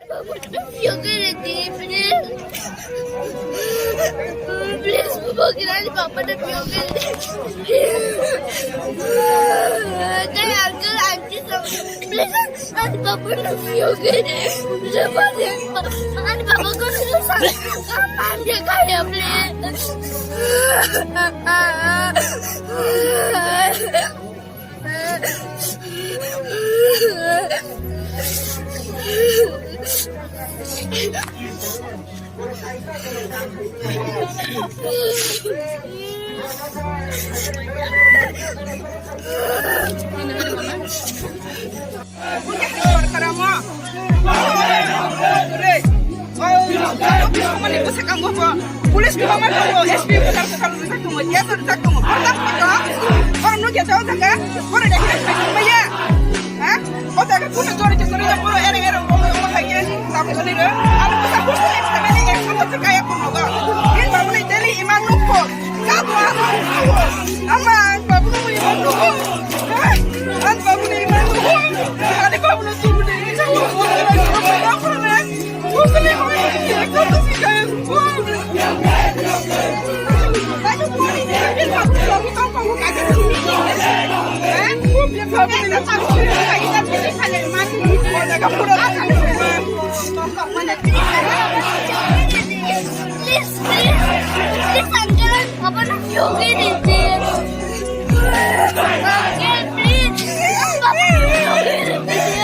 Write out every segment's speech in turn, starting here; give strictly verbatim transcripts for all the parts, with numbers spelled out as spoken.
Please, Baba, please. Please, Baba, please, Baba, please. Please, Ani papa na piyoge. Ani papa ko sa. Ani kaya please. Police kwbangma tongo, S P kwtal kwtal rijak tongo, S O rijak tongo. Borok nukya ta o jaga, borok ekhe ekhe maya. Ha? O jaga kunu jori jori jori jori boro ereng ereng boro boro hai ke tabuk jori re. Abo bwsa hursa eksa mani eksa bwsa kaya kono ga. Ni babu ni daily imang nukho. Ka bo ano nukho. Ama ang babu ni imang nukho. Ha? Ang babu ni imang nukho. Ani babu ni tubu ni imang nukho. Please, please, please, uncle, papa na piyoge de, please. Uncle, please, papa na piyoge de, please.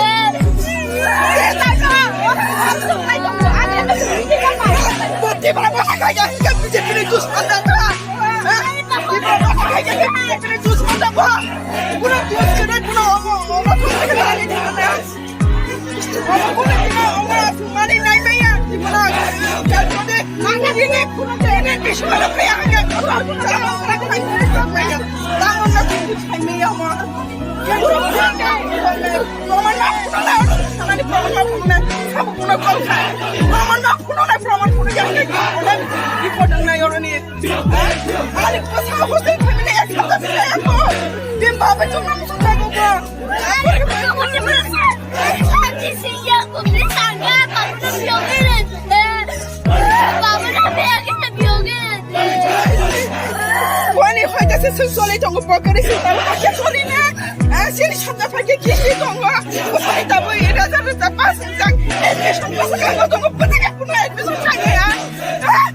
Wani hoita se sung solai tongo, pokori se tamo, kake sori na. Ah, sini sabda phai ke kisti tongo. Ko sai tamo, ira sa sa pas sang. Admission pas ka tongo, putake puno admission khai ya. Ah,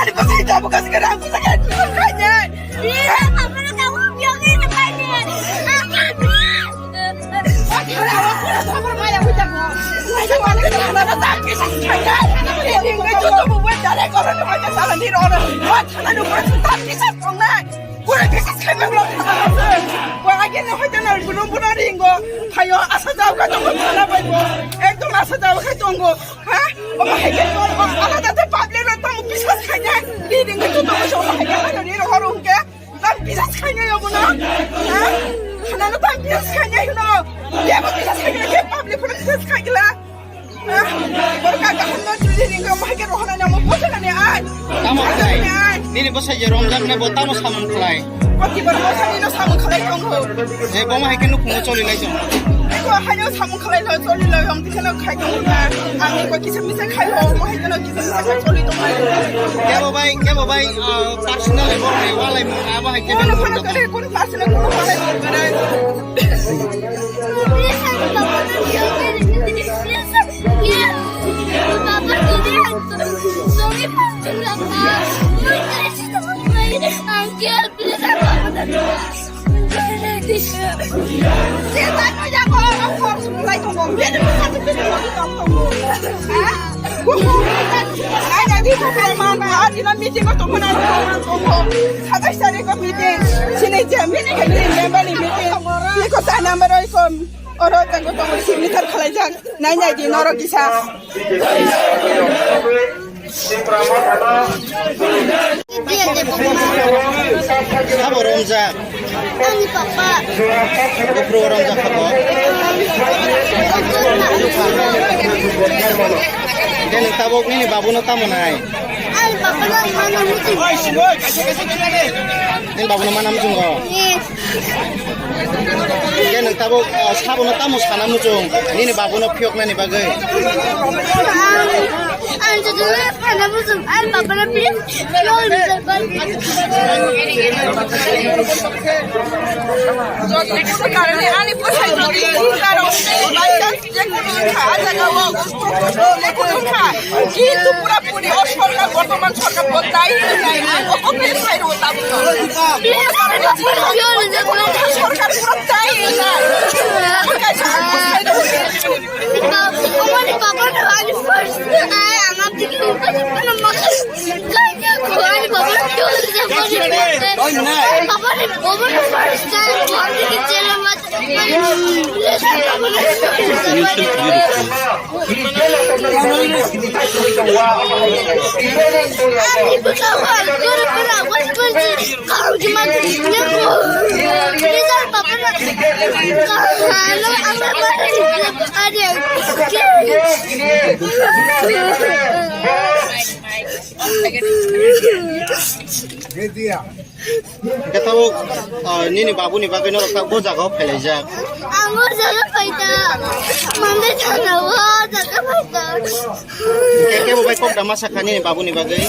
ani ko sai tamo, kasi ka rang putake admission khai ya. Iya, apa na tamo, piyoge na khai ya. Ekdom asa jao khe tongo, thana bai bo. Ekdom asa jao khe tongo. Ha? Omo hai khe tongo, alada tei public rok tamo biswas khainai. Ni ringwi tu tongo, omo hai khe ano ni rohor hwnkhe. Tam bisas khainai obono? Ha? Hanano tam bisas khainai hwno? Bebo bisas khainai khe public phano bisas khaigla? Ha? Borok ka kaham no chuli ringka mo hai khe rohornani amo bwsakani ai. Tamo khlai? Bwsakani ai. Nini bwsai je romjaknai bo tamo samung khlai? Protibor bwsani no samung khlai tongo. Je bomo hai khe nukhungo choli lai tongo. Eko haino samung khlai lo choli lo yong tikheno khai tongo na. Ani ko kisa misa khai ho mo hai kheno kisa misa khai choli tongo. Kebo bai, kebo bai, ah, personal borok ni walai mung abo hai khe. Kono phano kare, kono personal kono walai mung kare. Uncle, please, meeting. Oro tangwi tongo, signature khwlaijak. Nai nai di norok kisa. Sabo romjak. Ani papa. Bufru romjak sabo. Ani papa. Khe nwng tabuk nini babuno tamo nai? Ani papa no mano muti. Nini babuno mana muchungo? Yes. Khe nwng tabuk, ah, sabono tamo sana muchung, nini babuno phiyoknani bagwi? Jodi kono karone ani bwsai jodi hwnka rok by chance je kono wngkha, a jaga o kono wngkha, kintu pura puri o sorkar, bortoman sorkar bo dai hinwi nai, ang bo complain khai rwo tabukno. Sorkar pura dai hinwi nai. Kaisa ang bo khai rwo. Baba, baba, ani first. Ai, ama dikhe, ani baba. Baba, baba, first time. Hwnkhe tabuk, ah, nini babuni bagwi norok tabuk o jaga o phailaijak. Ang o jaga phaida. Mande jana o jaga phaida. Hwnkhe kebo bai kok da ma sakha nini babuni bagwi?